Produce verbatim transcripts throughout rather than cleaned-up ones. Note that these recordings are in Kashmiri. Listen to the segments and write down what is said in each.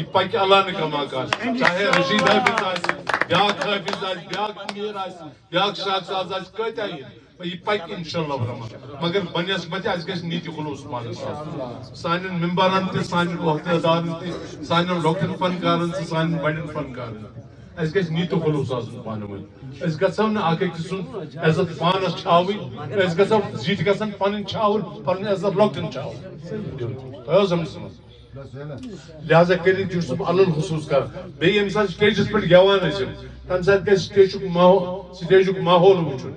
یہِ پکہِ اللہ نہٕ کما کار، چاہے رشید حافظ آسہِ، بیاکھ حافظ آسہِ، بیاکھ میر آسہِ، بیاکھ شاہ ساز آسہِ، کۭتیاہ یِن، یہِ پکہِ انشاءاللہ الرحمن۔ مگر بنسبت اَسہِ گژھِ نیت خلوص پانس آسُن۔ سانٮ۪ن ممبرن تہِ، سانٮ۪ن عہدیدارن تہِ، سانٮ۪ن لۄکٹٮ۪ن فنکارن تہِ، سانٮ۪ن بڑٮ۪ن فنکارن تہِ۔ اَسہِ گژھِ نیت خلوص آسُن پانہٕ ؤنۍ۔ أسۍ گژھو نہٕ اکھ أکۍ سُنٛد عزت پانس چھاوٕنۍ، أسۍ گژھو زِٹھۍ گژھن پنٕنۍ چھاوٕنۍ، پنُن عزت لۄکٹٮ۪ن چھاوُن۔ تۄہہِ اوس سمجھس منٛز؟ لہذا کٔرِتھ چھُس بہٕ الل خصوٗص کران۔ بیٚیہِ ییٚمہِ ساتہٕ سٹیجس پٮ۪ٹھ گٮ۪وان ٲسِو، تَمہِ ساتہٕ گژھِ سٹیجُک ماحول، سٹیجُک ماحول وٕچھُن۔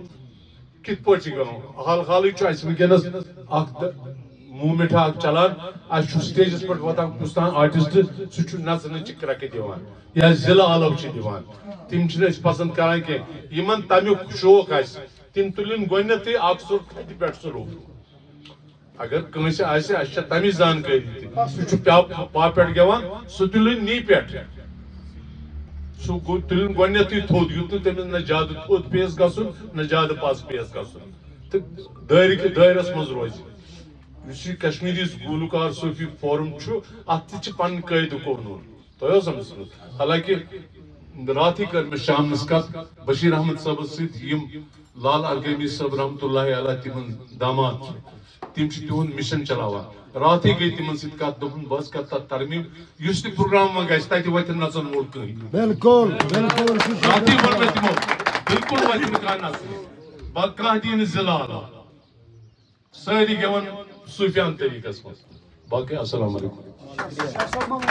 کِتھ پٲٹھۍ چھِ گٮ۪وان؟ حال حالٕے چھُ اَسہِ وٕنکیٚنَس اَکھ د-، موٗمٮ۪نٛٹا اَکھ چَلان۔ اَسہِ چھُ سٹیجَس پٮ۪ٹھ وۄتھان کُس تام آرٹِسٹ، سُہ چھُ نَژنٕچ کرٛٮ۪کہٕ دِوان یا ضلع آلو چھِ دِوان۔ تِم چھِنہٕ أسۍ پَسنٛد کَران کینٛہہ۔ یِمَن تَمیُک شوق آسہِ، تِم تُلِن گۄڈٕنٮ۪تھٕے اَکھ سُر تھَدِ پٮ۪ٹھ سُہ روٚف۔ اگر کٲنٛسہِ آسہِ، اَسہِ چھےٚ تَمِچ زانکٲری تہِ۔ سُہ چھُ پیا-، پا پٮ۪ٹھ گٮ۪وان، سُہ تُلِن نی پٮ۪ٹھ۔ سُہ گوٚو تُلِن گۄڈٕنٮ۪تھٕے تھوٚد، یُتھ نہٕ تٔمِس نہ زیادٕ تھوٚد پیٚیَس گژھُن، نہ زیادٕ پَس پیٚیَس گژھُن۔ تہٕ دٲیرٕ کہِ دٲیرَس منٛز روزِ۔ یُس یہِ کشمیٖری گُلوکار صوٗفی فورم چھُ، اَتھ تہِ چھِ پَنٕنۍ قٲیدٕ کوٚرمُت۔ تۄہہِ اوس أمِس منٛز۔ حالانکہ راتھٕے کٔر مےٚ شامنَس کَتھ بشیٖر احمد صٲبَس سۭتۍ، یِم لال ارگٲمی صٲب رحمتہ اللہ علیہ تِمَن داماد چھِ۔ تِم چھِ تِہُنٛد مِشن چلاوان۔ راتھٕے گٔے تِمَن سۭتۍ کَتھ، دوٚپُن، "بہٕ حظ کَرٕ تَتھ ترمیٖم، یُس تہِ پروگرام وۄنۍ گژھِ، تَتہِ وۄتھِ نہٕ نَژَن وول کٕہٕنۍ۔" بالکل، بالکل، سُہ چھُ راتھٕے ووٚن مےٚ تِمو، "بالکل وۄتھِ نہٕ کانٛہہ نَژنہِ۔ باقٕے کانٛہہ دِیہِ نہٕ ضلع علاوٕ۔ سٲری گٮ۪وَن صوٗفیانہٕ طریٖقَس منٛز۔" باقٕے السلام علیکم۔